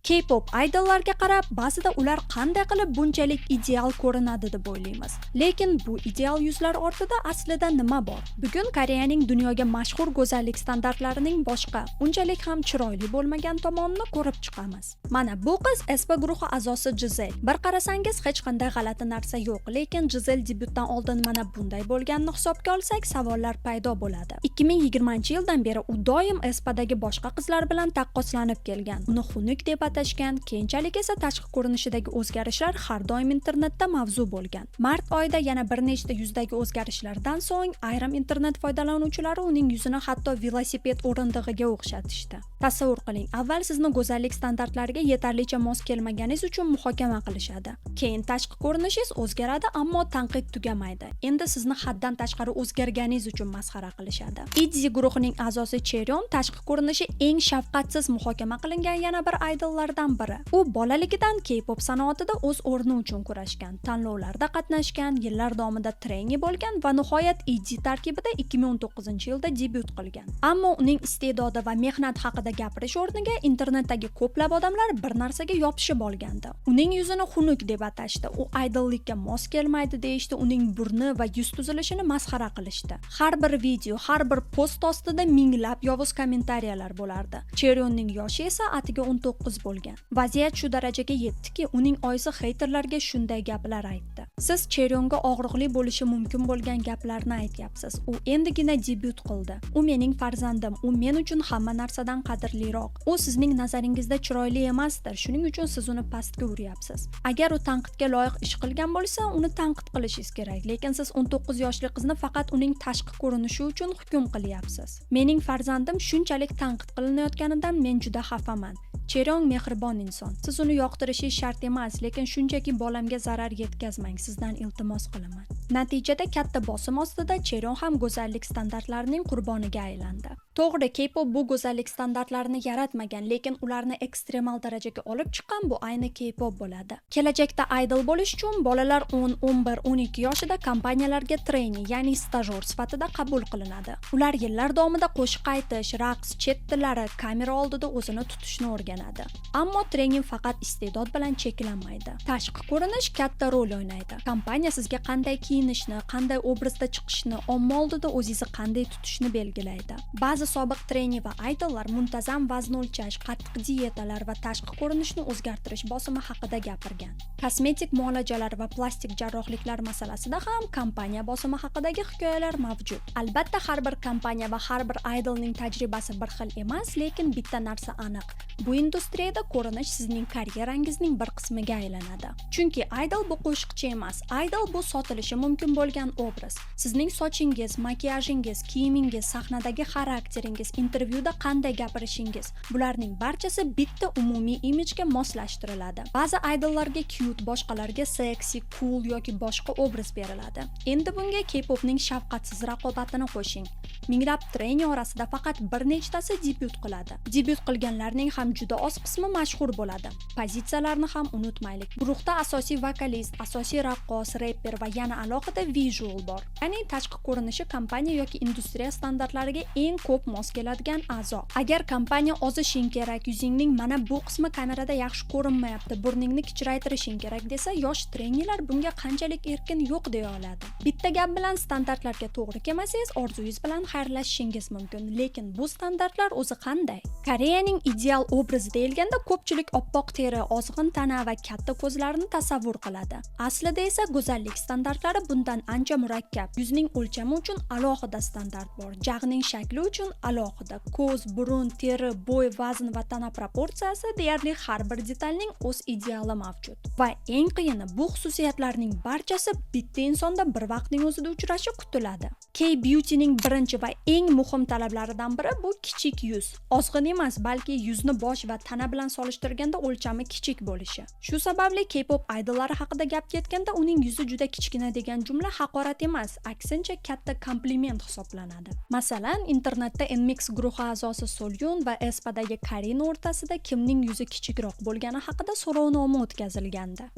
K-pop idollarga qarab, ba'zida ular qanday qilib bunchalik ideal ko'rinadi deb o'ylaymiz. Lekin bu ideal yuzlar ortida aslida nima bor? Bugun Koreyaning dunyoga mashhur go'zallik standartlarining boshqa, unchalik ham chiroyli bo'lmagan tomonini ko'rib chiqamiz. Mana bu qiz aespa guruhi a'zosi Jizel. Bir qarasangiz, hech qanday g'alati narsa yo'q, lekin Jizel debyutdan oldin mana bunday bo'lganini hisobga olsak, savollar paydo bo'ladi. 2020-yildan beri u doim aespadagi boshqa qizlar bilan taqqoslanib kelgan. Uni xunuk deb atashgan, keyinchalik esa tashqi ko'rinishidagi o'zgarishlar har doim internetda mavzu bo'lgan. Mart oyida yana bir nechta yuzdagi o'zgarishlardan so'ng ayrim internet foydalanuvchilari uning yuzini hatto velosiped o'rindig'iga o'xshatishdi. Tasavvur qiling, avval sizni go'zallik standartlariga yetarlicha mos kelmaganingiz uchun muhokama qilishadi. Keyin tashqi ko'rinishingiz o'zgaradi, ammo tanqid tugamaydi. Endi sizni haddan tashqari o'zgarganingiz uchun masxara qilishadi. ITZY guruhining a'zosi Chaeryeong tashqi ko'rinishi eng shafqatsiz muhokama qilingan yana bir idollardan biri. U bolaligidan K-pop sanoatida o'z o'rni uchun kurashgan, tanlovlarda qatnashgan, yillar davomida trainee bo'lgan va nihoyat ITZY tarkibida 2019-yilda debyut qilgan. Ammo uning iste'dodi va mehnat haqida gapirish o'rniga internetdagi ko'plab odamlar bir narsaga yopishib olgandi. Uning yuzini xunuk deb atashdi. U idollikka mos kelmaydi deyishdi, uning burni va yuz tuzilishini masxara qilishdi. Har bir video, har bir post ostida minglab yovuz kommentariyalar bo'lardi. Chaeryeongning yoshi esa atigi 19 bo'lgan. Vaziyat shu darajaga yetdiki, uning oyisi heyterlarga shunday gaplar aytdi: "Siz Chaeryeongga og'riqli bo'lishi mumkin bo'lgan gaplarni aytyapsiz. U endigina debyut qildi. U mening farzandim, u men uchun hamma narsadan qadrliroq. U sizning nazaringizda chiroyli emasdir, shuning uchun siz uni pastga uryapsiz. Agar u tanqidga loyiq ish qilgan bo'lsa, uni tanqid qilishingiz kerak, lekin siz 19 yoshli qizni faqat uning tashqi ko'rinishi uchun hukm qilyapsiz. Mening farzandim shunchalik tanqid qilinayotganidan men juda xafaman. Chaeryeong mehribon inson. Siz uni yoqtirishingiz shart emas, lekin shunchaki bolamga zarar yetkazmang, sizdan iltimos qilaman." Natijada katta bosim ostida Chaeryeong ham go'zallik standartlarining qurboniga aylandi. To'g'ri, K-pop bu go'zallik standartlarini yaratmagan, lekin ularni ekstremal darajaga olib chiqqan bu ayni K-pop bo'ladi. Kelajakda idol bo'lish uchun bolalar 10, 11, 12 yoshida kompaniyalarga trainee, ya'ni stajyor sifatida qabul qilinadi. Ular yillar davomida qo'shiq aytish, raqs, chet tillari, kamera oldida o'zini tutishni o'rganadi. Ammo trening faqat iste'dod bilan cheklanmaydi. Tashqi ko'rinish katta rol o'ynaydi. Kompaniya sizga qanday kiyinishni, qanday obrazda chiqishni, omma oldida o'zingizni qanday tutishni belgilaydi. Ba'zi sobiq trainee va idollar muntazam vazn o'lchash, qattiq dietalar va tashqi ko'rinishni o'zgartirish bosimi haqida gapirgan. Kosmetik muolajalar va plastik jarrohliklar masalasida ham kompaniya bosimi haqidagi hikoyalar mavjud. Albatta, har bir kompaniya va har bir idolning tajribasi bir xil emas, lekin bitta narsa aniq: bu industriyada ko'rinish sizning karyerangizning bir qismiga aylanadi. Chunki idol bu qo'shiqchi emas, idol bu sotilishi mumkin bo'lgan obraz. Sizning sochingiz, makiyajingiz, kiyimingiz, sahnadagi xarakteringiz, intervyuda qanday gapirishingiz, bularning barchasi bitta umumiy imijga moslashtiriladi. Ba'zi idollarga cute, boshqalarga sexy, cool yoki boshqa obraz beriladi. Endi bunga K-popning shafqatsiz raqobatini qo'shing. Minglab trainee orasida faqat bir nechtasi debyut qiladi. Debyut qilganlarning ham juda oz qismi mashhur bo'ladi. Pozitsiyalarni ham unutmaylik. Guruhda asosiy vokalist, asosiy raqqos, reper va yana alohida visual bor, ya'ni tashqi ko'rinishi kompaniya yoki industriya standartlariga eng ko'p mos keladigan a'zo. Agar kompaniya ozishing kerak, yuzingning mana bu qismi kamerada yaxshi ko'rinmayapti, burningni kichraytirishing kerak desa, yosh traineelar bunga qanchalik erkin yo'q deya oladi? Bitta gap bilan, standartlarga to'g'ri kelmasangiz, orzungiz bilan xayrlashishingiz mumkin. Lekin bu standartlar o'zi qanday? Koreyaning ideal obrazi deyilganda, ko'pchilik oppoq teri, ozg'in tana va katta ko'zlarni tasavvur qiladi. Aslida esa go'zallik standartlari bundan ancha murakkab. Yuzning o'lchami uchun alohida standart bor, jag'ning shakli uchun alohida, ko'z, burun, teri, bo'y, vazn va tana proporsiyasi, deyarli har bir detalning o'z ideali mavjud. Va eng qiyini, bu xususiyatlarning barchasi bitta insonda bir vaqtning o'zida uchrashi kutiladi. K Beautyning birinchi va eng muhim talablaridan biri bu kichik yuz. Ozg'in emas, balki yuzni bosh va tana bilan solishtirganda o'lchami kichik bo'lishi. Shu sababli K-pop idollari haqida gap ketganda, uning yuzi juda kichkina degan jumla haqorat emas, aksincha, katta kompliment hisoblanadi. Masalan, internetda NMIXX guruhi a'zosi Solyun va aespadagi Karina o'rtasida kimning yuzi kichikroq bo'lgani haqida so'rovnoma o'tkazilgandi.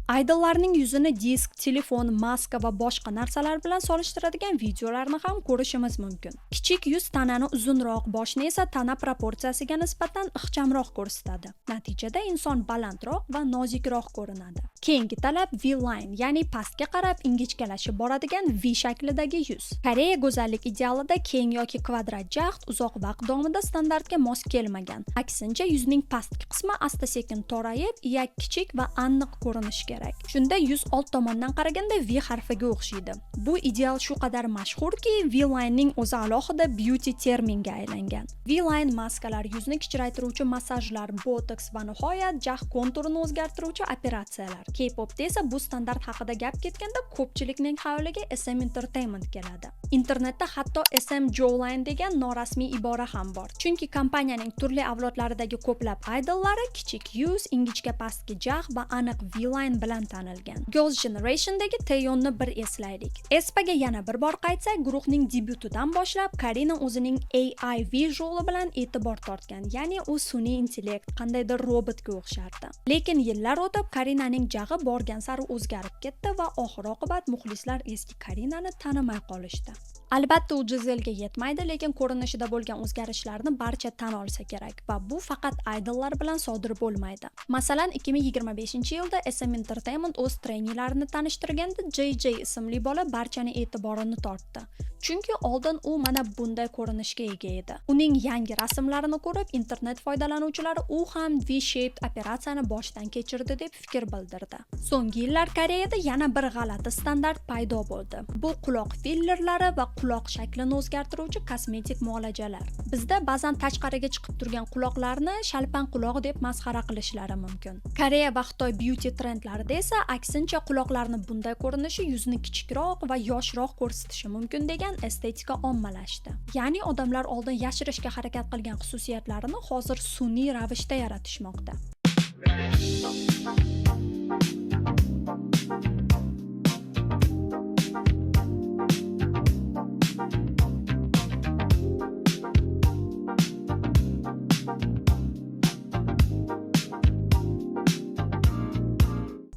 Aydollarning yuzini disk, telefon, maska va boshqa narsalar bilan solishtiradigan videolarni ham ko'rishimiz mumkin. Kichik yuz tanani uzunroq, boshni esa tana proporsiyasiga nisbatan ixchamroq ko'rsatadi. Natijada inson balandroq va nozikroq ko'rinadi. Keyingi talab V-line, ya'ni pastga qarab ingichkalashib boradigan V shaklidagi yuz. Koreya go'zallik idealida keng yoki kvadrat jag' uzoq vaqt davomida standartga mos kelmagan. Aksincha, yuzning pastki qismi asta-sekin torayib, iyak kichik va aniq ko'rinishi kerak. Shunda yuz old tomondan qaraganda V harfiga o'xshaydi. Bu ideal shu qadar mashhurki, V-linening o'zi alohida beauty terminga aylangan. V-line maskalar, yuzni kichraytiruvchi massajlar, botoks va nihoyat jag' konturini o'zgartiruvchi operatsiyalar. K-popda esa bu standart haqida gap ketganda ko'pchilikning xayoliga SM Entertainment keladi. Internetda hatto SM Jawline degan norasmiy ibora ham bor. Chunki kompaniyaning turli avlodlaridagi ko'plab aydollari kichik yuz, ingichka pastki jag' va aniq V-line bilan tanilgan. Girls' Generationdagi Taeyonni bir eslaylik. Aespaga yana bir bor qaytsak, guruhning debyutidan boshlab Karina o'zining AI visuali bilan e'tibor tortgan, ya'ni u sun'iy intellekt, qandaydir robotga o'xshardi. Lekin yillar o'tib Karinaning jag'i borgan sari o'zgarib ketdi va oxir oqibat muxlislar eski Karinani tanimay qolishdi. Albatta, u Jizelga yetmaydi, lekin ko'rinishida bo'lgan o'zgarishlarni barcha tan olsa kerak va bu faqat aydollar bilan sodir bo'lmaydi. Masalan, 2025-yilda SM Entertainment o'z trainilarini tanishtirganda JJ ismli bola barchani e'tiborini tortdi. Chunki oldin u mana bunday ko'rinishga ega edi. Uning yangi rasmlarini ko'rib, internet foydalanuvchilari u ham V-shaped operatsiyani boshdan kechirdi deb fikr bildirdi. So'nggi yillar Koreyada yana bir g'alati standart paydo bo'ldi. Bu quloq fillerlari va quloq shaklini o'zgartiruvchi kosmetik muolajalar. Bizda ba'zan tashqariga chiqib turgan quloqlarni shalpan quloq deb masxara qilishlari mumkin. Koreya va Xitoy beauty trendlarida esa aksincha quloqlarni bunday ko'rinishi yuzni kichikroq va yoshroq ko'rsatishi mumkin degan estetika ommalashdi. Ya'ni odamlar oldin yashirishga harakat qilgan xususiyatlarini hozir sun'iy ravishda yaratishmoqda.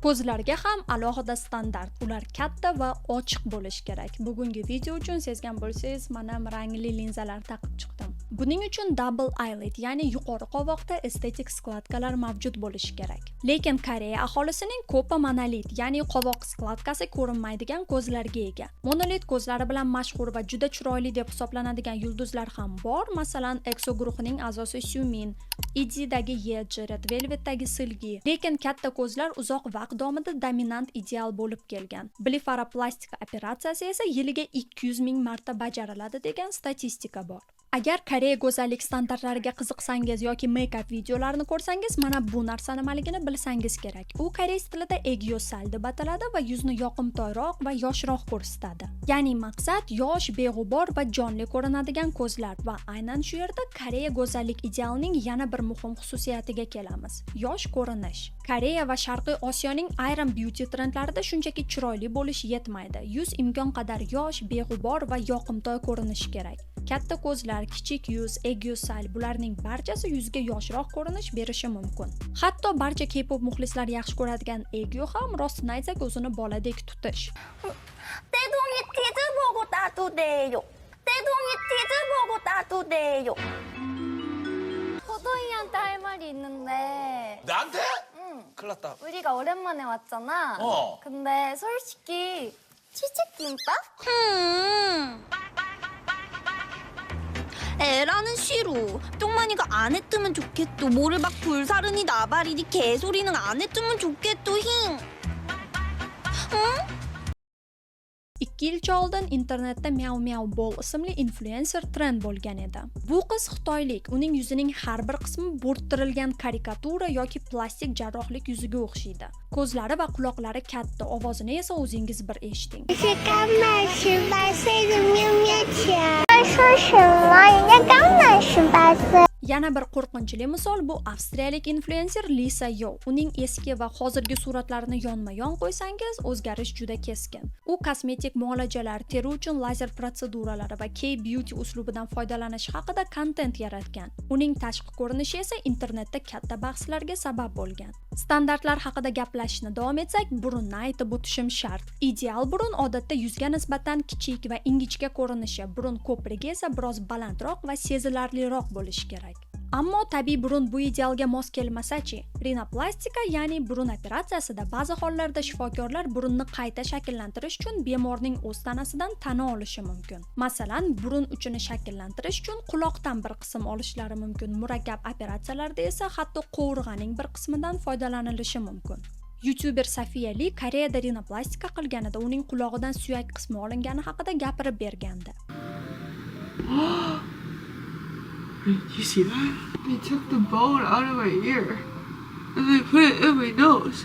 Ko'zlarga ham alohida standart. Ular katta va ochiq bo'lishi kerak. Bugungi video uchun, sezgan bo'lsangiz, mana rangli linzalar taqib chiqdim. Buning uchun double eyelid, ya'ni yuqori qovoqda estetik skladkalar mavjud bo'lishi kerak. Lekin Koreya aholisining ko'pi monolid, ya'ni qovoq skladkasi ko'rinmaydigan ko'zlarga ega. Monolid ko'zlari bilan mashhur va juda chiroyli deb hisoblanadigan yulduzlar ham bor. Masalan, EXO guruhining a'zosi Syumin, ITZYdagi Yeji, Red Velvetdagi Silgi. Lekin katta ko'zlar uzoq vaqt davomida dominant ideal bo'lib kelgan. Blefaroplastika operatsiyasi esa yiliga 200 ming marta bajariladi degan statistika bor. Agar Koreya go'zallik standartlariga qiziqsangiz yoki make-up videolarini ko'rsangiz, mana bu narsa nimaligini bilsangiz kerak. U koreys tilida aegyo-sal deb ataladi va yuzni yoqimtoyroq va yoshroq ko'rsatadi. Ya'ni maqsad yosh, beg'ubor va jonli ko'rinadigan ko'zlar va aynan shu yerda Koreya go'zallik idealining yana bir muhim xususiyatiga kelamiz. Yosh ko'rinish. Koreya va Sharqiy Osiyoning ayrim beauty trendlarida shunchaki chiroyli bo'lish yetmaydi. Yuz imkon qadar yosh, beg'ubor va yoqimtoy ko'rinishi kerak. Katta ko'zlar, kichik yuz, aegyo-sal, bularning barchasi yuzga yoshroq ko'rinish berishi mumkin. Hatto barcha K-pop muxlislari yaxshi ko'radigan aegyo ham, rostini aytsak, o'zini boladek tutish. 떼동이 치즈버거 따도 돼요. 떼동이 치즈버거 따도 돼요. 호동이한테 할 말이 있는데 나한테? 응. 큰일 났다. 우리가 오랜만에 왔잖아. 어. 근데 솔직히 치즈김밥? 에라는 싫어. 똥만이가 안 했으면 좋겠도. 뭐를 막 불사르니 나발이니 개소리는 안 했으면 좋겠도 힝. 응? 2 yilcha oldin internetda Miao Miao Bol ismli inflyuenser trend bo'lgan edi. Bu qiz xitoylik, uning yuzining har bir qismi bo'rttirilgan karikatura yoki plastik jarrohlik yuziga o'xshaydi. Ko'zlari va quloqlari katta, ovozini esa o'zingiz bir eshiting. 是刚满18岁的喵喵强。说什么？人家刚满十八岁。Yana bir qo'rqinchli misol bu avstriyalik inflyuenser Lisa Yo. Uning eski va hozirgi suratlarini yonma-yon qo'ysangiz, o'zgarish juda keskin. U kosmetik muolajalar, teri uchun lazer protseduralari va K-beauty uslubidan foydalanish haqida kontent yaratgan. Uning tashqi ko'rinishi esa internetda katta bahslarga sabab bo'lgan. Standartlar haqida gaplashishni davom etsak, burunni aytib o'tishim shart. Ideal burun odatda yuzga nisbatan kichik va ingichka ko'rinishi, burun ko'prigi esa biroz balandroq va sezilarliroq bo'lishi kerak. Ammo tabiiy burun bu idealga mos kelmasa-chi? Rinoplastika, ya'ni burun operatsiyasida ba'zi hollarda shifokorlar burunni qayta shakllantirish uchun bemorning o'z tanasidan tana olishi mumkin. Masalan, burun uchini shakllantirish uchun quloqdan bir qism olishlari mumkin. Murakkab operatsiyalarda esa hatto qovurg'aning bir qismidan foydalanilishi mumkin. Youtuber Sofiya Li Koreyada rinoplastika qilganida uning qulog'idan suyak qismi olingani haqida gapirib bergandi. Wait, do you see that? They took the bone out of my ear and they put it in my nose.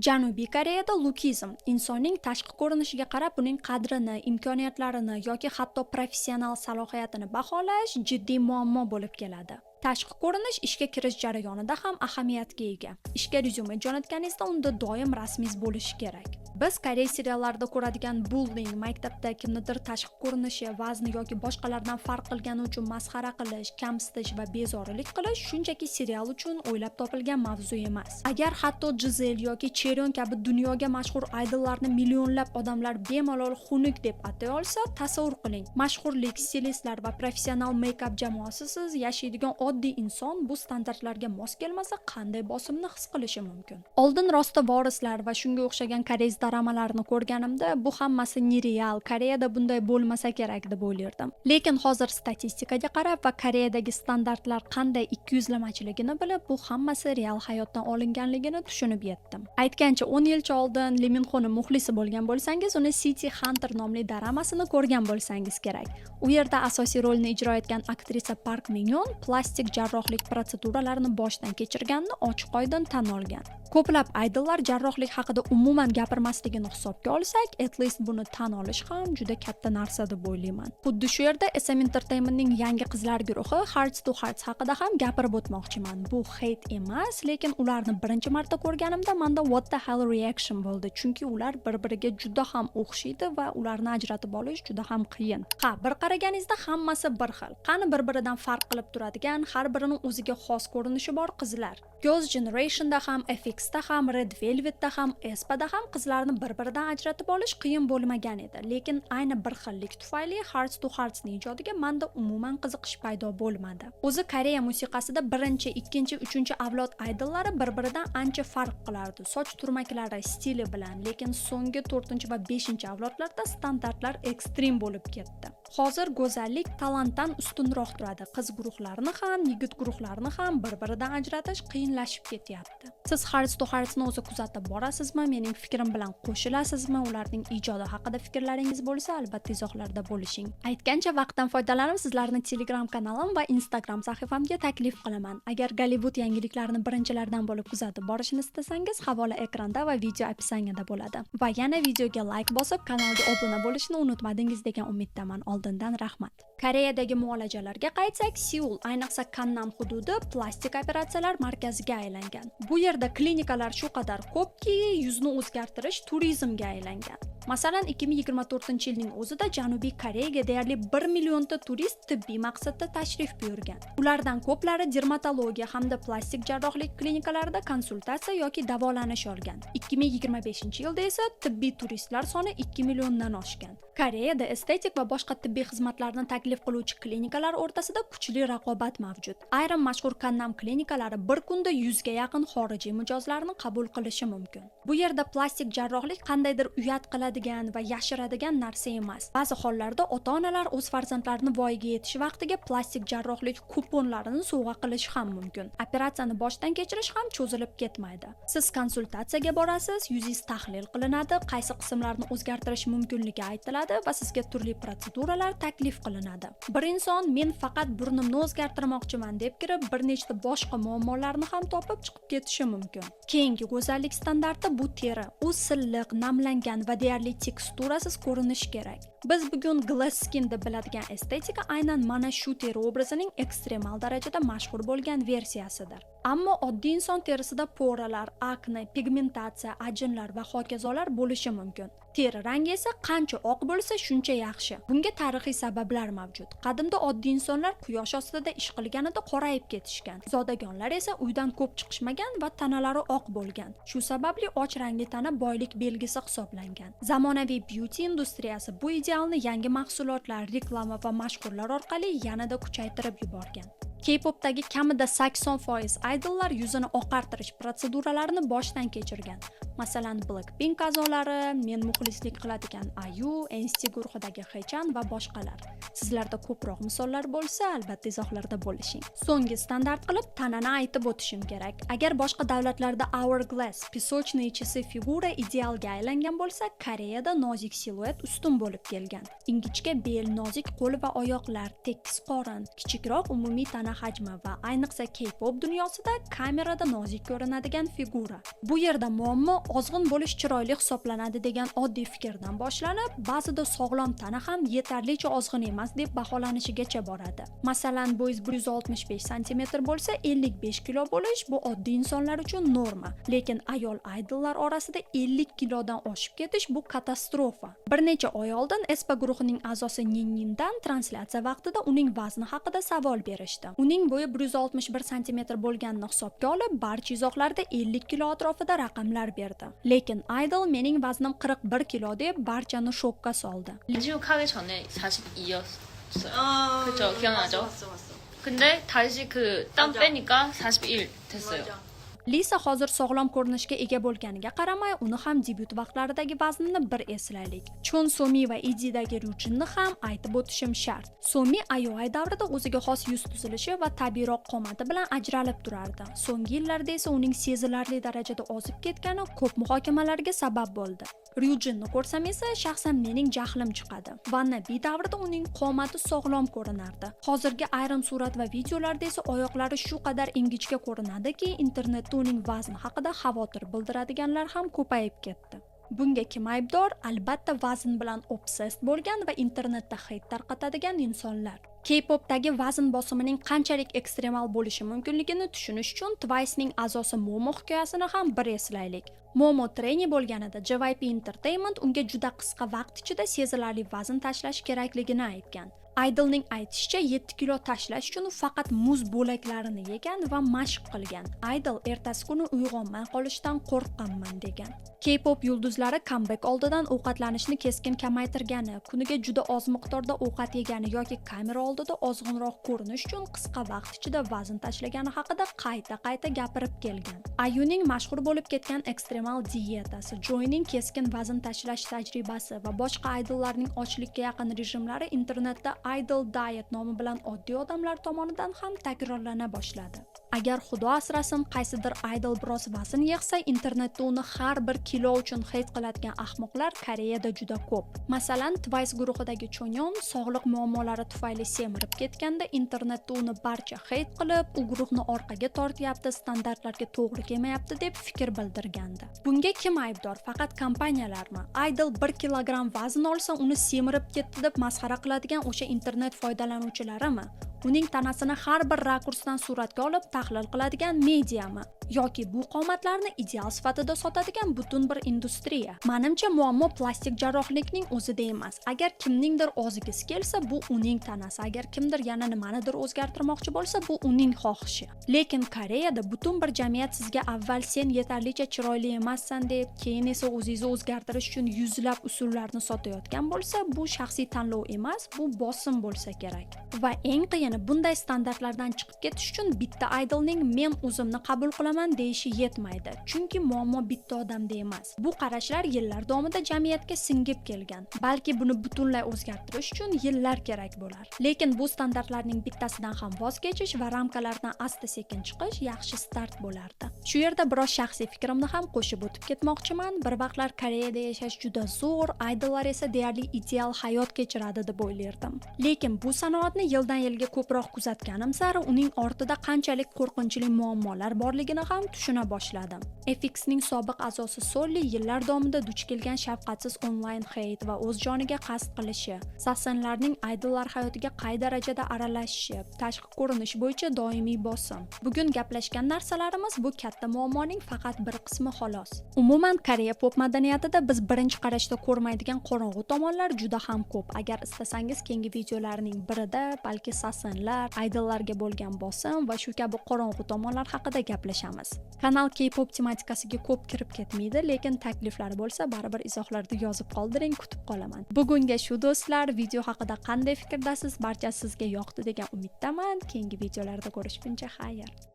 Janubiy Koreyada lukizm insonning tashqi ko'rinishiga qarab uning qadrini, imkoniyatlarini yoki hatto professional salohiyatini baholash jiddiy muammo bo'lib keladi. Tashqi ko'rinish ishga kirish jarayonida ham ahamiyatga ega. Ishga rezyume jo'natganingizda unda doim rasmingiz bo'lishi kerak. Biz koreys seriallarida ko'radigan bullying, maktabda kimnidir tashqi ko'rinishi, vazni yoki boshqalardan farq qilgani uchun masxara qilish, kamsitish va bezorilik qilish shunchaki serial uchun o'ylab topilgan mavzu emas. Agar hatto Jizel yoki Cherion kabi dunyoga mashhur aydollarni millionlab odamlar bemalol xunuk deb atay olsa, tasavvur qiling. Mashhurlik, stilistlar va professional make-up jamoasisiz yashaydigan oddiy inson bu standartlarga mos kelmasa qanday bosimni his qilishi mumkin? Oldin rosti Vorislar va shunga o'xshagan koreys doramalarini ko'rganimda bu hammasi нереал, Koreyada bunday bo'lmasa kerak deb o'ylardim. Lekin hozir statistikaga qarab va Koreyadagi standartlar qanday ikkiyuzlamachiligini bilib, bu hammasi real hayotdan olinganligini tushunib yetdim. Aytgancha, 10 yilcha oldin Li Min Xoni muxlisi bo'lgan bo'lsangiz, uni City Hunter nomli doramasini ko'rgan bo'lsangiz kerak. U yerda asosiy rolni ijro etgan aktrisa Park Min Yon plastik jarrohlik protseduralarini boshdan kechirganini ochiq oydin tan olgan. Ko'plab aydollar jarrohlik haqida umuman gapirmasligini hisobga olsak, at least buni tan olish ham juda katta narsa deb o'ylayman. Xuddi shu yerda SM Entertainmentning yangi qizlar guruhi Hearts to Hearts haqida ham gapirib o'tmoqchiman. Bu hate emas, lekin ularni birinchi marta ko'rganimda menda what the hell reaction bo'ldi, chunki ular bir-biriga juda ham o'xshaydi va ularni ajratib olish juda ham qiyin. Ha, bir qaraganingizda hammasi bir xil. Qani bir-biridan farq qilib turadigan, har birini o'ziga xos ko'rinishi bor qizlar? Girls' Generation'da ham, FX'da ham, Red Velvet'da ham, aespada ham qizlarni bir-biridan ajratib olish qiyin bo'lmagan edi. Lekin ayni bir xillik tufayli Hearts to Heartsning ijodiga menda umuman qiziqish paydo bo'lmadi. O'zi Koreya musiqasida birinchi, ikkinchi, uchinchi avlod aydollari bir-biridan ancha farq qilardi. Soch turmaklari, stili bilan, lekin so'nggi 4 va 5 avlodlarda standartlar ekstrem bo'lib ketdi. Hozir go'zallik talantdan ustunroq turadi. Qiz guruhlarini ham, yigit guruhlarini ham bir-biridan ajratish qiyinlashib ketyapti. Siz Hearts to Heartsni o'zi kuzatib borasizmi? Mening fikrim bilan qo'shilasizmi? Ularning ijodi haqida fikrlaringiz bo'lsa, albatta izohlarda bo'lishing. Aytgancha, vaqtdan foydalanib sizlarni Telegram kanalim va Instagram sahifamga taklif qilaman. Agar Gollivud yangiliklarini birinchilardan bo'lib kuzatib borishni istasangiz, havola ekranda va video описание da bo'ladi. Va yana videoga like bosib, kanalga obuna bo'lishni unutmadingiz degan umiddaman. Oldindan rahmat. Koreyadagi muolajalarga qaytsak, Seul, ayniqsa Kannam hududi plastik operatsiyalar markaziga aylangan. Bu yerda klinikalar shu qadar ko'pki, yuzni o'zgartirish turizmga aylangan. Masalan, 2024-yilning o'zida Janubiy Koreyaga deyarli 1 millionta turist tibbiy maqsadda tashrif buyurgan. Ulardan ko'plari dermatologiya hamda plastik jarrohlik klinikalarida konsultatsiya yoki davolanish olgan. 2025-yilda esa tibbiy turistlar soni 2 milliondan oshgan. Koreyada estetik va boshqa tibbiy xizmatlarni taklif qiluvchi klinikalar o'rtasida kuchli raqobat mavjud. Ayrim mashhur Kannam klinikalari bir kunda 100 ga yaqin xorijiy mijozlarni qabul qilishi mumkin. Bu yerda plastik jarrohlik qandaydir uyat qiladigan va yashiradigan narsa emas. Ba'zi hollarda ota-onalar o'z farzandlarini voyaga yetish vaqtiga plastik jarrohlik kuponlarini sovg'a qilishi ham mumkin. Operatsiyani boshdan kechirish ham cho'zilib ketmaydi. Siz konsultatsiyaga borasiz, yuzingiz tahlil qilinadi, qaysi qismlarni o'zgartirish mumkinligi aytiladi. keladi va sizga turli protseduralar taklif qilinadi. Bir inson "Men faqat burnimni o'zgartirmoqchiman" deb kirib, bir nechta boshqa muammolarni ham topib chiqib ketishi mumkin. Keyingi go'zallik standarti bu teri. U silliq, namlangan va deyarli teksturasiz ko'rinishi kerak. Biz bugun glass skin deb biladigan estetika aynan mana shu teri obrazining ekstremal darajada mashhur bo'lgan versiyasidir. Ammo oddiy inson terisida poralar, akne, pigmentatsiya, ajinlar va hokazolar bo'lishi mumkin. Teri rangi esa qancha oq bo'lsa, shuncha yaxshi. Bunga tarixiy sabablar mavjud. Qadimda oddiy insonlar quyosh ostida ish qilganida qorayib ketishgan. Zodagonlar esa uydan ko'p chiqishmagan va tanalari oq bo'lgan. Shu sababli och rangli tana boylik belgisi hisoblangan. Zamonaviy beauty industriyasi bu idealni yangi mahsulotlar, reklama va mashhurlar orqali yanada kuchaytirib yuborgan. K-popdagi kamida 80% idollar yuzini oqartirish protseduralarini boshdan kechirgan. Masalan, Blackpink a'zolari, men muxlislik qiladigan IU, NCT guruhidagi Haechan va boshqalar. Sizlarda ko'proq misollar bo'lsa, albatta izohlarda bo'lishing. So'nggi standart qilib tanani aytib o'tishim kerak. Agar boshqa davlatlarda hourglass, песочные часы figura idealga aylangan bo'lsa, Koreyada nozik siluet ustun bo'lib kelgan. Ingichka bel, nozik qo'l va oyoqlar, tekis qorin, kichikroq umumiy tana hajmi va ayniqsa K-pop dunyosida kamerada nozik ko'rinadigan figura. Bu yerda muammo ozg'in bo'lish chiroyli hisoblanadi degan oddiy fikrdan boshlanib, ba'zida sog'lom tana ham yetarlicha ozg'in emas deb baholanishigacha boradi. Masalan, bo'yingiz 165 sm bo'lsa, 55 kilo bo'lish bu oddiy insonlar uchun norma. Lekin ayol idollar orasida 50 kilodan oshib ketish bu katastrofa. Bir necha oy oldin aespa guruhining a'zosi Ninnindan translyatsiya vaqtida uning vazni haqida savol berishdi. Uning bo'yi 161 sm bo'lganini hisobga olib, barcha izohlarda 50 kilo atrofida raqamlar berdi. Lekin idol "Mening vaznim 41 kilo" deb barchani shokka soldi. 진욱 하기 전에 42였어요. 아, 그쵸, 기억나죠? 봤어, 봤어. 근데 다시 그 땀 맞아. 빼니까 41 됐어요. 맞아. Lisa hozir sog'lom ko'rinishga ega bo'lganiga qaramay, uni ham debyut vaqtlaridagi vaznini bir eslaylik. Chon Somi va ITZYdagi Ryujinni ham aytib o'tishim shart. Somi IOI davrida o'ziga xos yuz tuzilishi va tabiiyroq qomati bilan ajralib turardi. So'nggi yillarda esa uning sezilarli darajada ozib ketgani ko'p muhokamalarga sabab bo'ldi. Ryujinni ko'rsam esa shaxsan mening jahlim chiqadi. Wannabe davrida uning qomati sog'lom ko'rinardi. Hozirgi ayrim surat va videolarda esa oyoqlari shu qadar ingichka ko'rinadiki, internetda uning vazni haqida xavotir bildiradiganlar ham ko'payib ketdi. Bunga kim aybdor? Albatta, vazn bilan obsessed bo'lgan va internetda hate tarqatadigan insonlar. K-popdagi vazn bosimining qanchalik ekstremal bo'lishi mumkinligini tushunish uchun Twice'ning a'zosi Momo hikoyasini ham bir eslaylik. Momo trainee bo'lganida JYP Entertainment unga juda qisqa vaqt ichida sezilarli vazn tashlash kerakligini aytgan. Idolning aytishicha, 7 kilo tashlash uchun faqat muz bo'laklarini yegan va mashq qilgan. Idol "Ertasi kuni uyg'onmay qolishdan qo'rqqanman" degan. K-pop yulduzlari comeback oldidan ovqatlanishni keskin kamaytirgani, kuniga juda oz miqdorda ovqat yegani yoki kamera oldida ozg'inroq ko'rinish uchun qisqa vaqt ichida vazn tashlagani haqida qayta-qayta gapirib kelgan. IUning mashhur bo'lib ketgan ekstremal diyetasi, Joyning keskin vazn tashlash tajribasi va boshqa idollarning ochlikka yaqin rejimlari internetda idol diet nomi bilan oddiy odamlar tomonidan ham takrorlana boshladi. Agar, xudo asrasin, qaysidir idol biroz vazn yig'sa, internetda uni har bir kilo uchun hate qiladigan ahmoqlar Koreyada juda ko'p. Masalan, Twice guruhidagi Chonyeon sog'liq muammolari tufayli semirib ketganda, internetda uni barcha hate qilib, u guruhni orqaga tortyapti, standartlarga to'g'ri kelmayapti deb fikr bildirgandi. Bunga kim aybdor? Faqat kompaniyalarmi? Idol 1 kilogramm vazn olsa, uni semirib ketdi deb masxara qiladigan o'sha internet foydalanuvchilarimi? Uning tanasini har bir rakursdan suratga olib tahlil qiladigan mediami? Yoki bu qomatlarni ideal sifatida sotadigan butun bir industriya? Manimcha, muammo plastik jarrohlikning o'zida emas. Agar kimningdir ozgisi kelsa, bu uning tanasi. Agar kimdir yana nimanidir o'zgartirmoqchi bo'lsa, bu uning xohishi. Lekin Koreyada butun bir jamiyat sizga avval "Sen yetarlicha chiroyli emassan" deb, keyin esa o'zingizni o'zgartirish uchun yuzlab usullarni sotayotgan bo'lsa, bu shaxsiy tanlov emas, bu bosim bo'lsa kerak. Va eng qiyini, Degani, bunday standartlardan chiqib ketish uchun bitta idolning "Men o'zimni qabul qilaman" deyishi yetmaydi, chunki muammo bitta odamda emas. Bu qarashlar yillar davomida jamiyatga singib kelgan. Balki buni butunlay o'zgartirish uchun yillar kerak bo'lar, lekin bu standartlarning bittasidan ham voz kechish va ramkalardan asta sekin chiqish yaxshi start bo'lardi. Shu yerda biroz shaxsiy fikrimni ham qo'shib o'tib ketmoqchiman. Bir vaqtlar Koreyada yashash juda zo'r, idollar esa deyarli ideal hayot kechiradi deb o'ylardim. Lekin bu sanoatni yildan yilga ko'proq kuzatganim sari uning ortida qanchalik qo'rqinchli muammolar borligini ham tushuna boshladim. FXning sobiq a'zosi Solli yillar davomida duch kelgan shafqatsiz onlayn hate va o'z joniga qasd qilishi, sasenlarning idollar hayotiga qay darajada aralashishi, tashqi ko'rinish bo'yicha doimiy bosim. Bugun gaplashgan narsalarimiz bu katta muammoning faqat bir qismi, xolos. Umuman, Koreya pop madaniyatida biz birinchi qarashda ko'rmaydigan qorong'u tomonlar juda ham ko'p. Agar istasangiz, keyingi videolarning birida balki sasenlar, idollarga bo'lgan bosim va shu kabi qorong'u tomonlar haqida gaplashamiz. Kanal K-pop tematikasiga ko'p kirib ketmaydi, lekin takliflar bo'lsa, baribir izohlarda yozib qoldiring, kutib qolaman. Bugunga shu, do'stlar. Video haqida qanday fikrdasiz? Barchasi sizga yoqdi degan umiddaman. Keyingi videolarda ko'rishguncha xayr.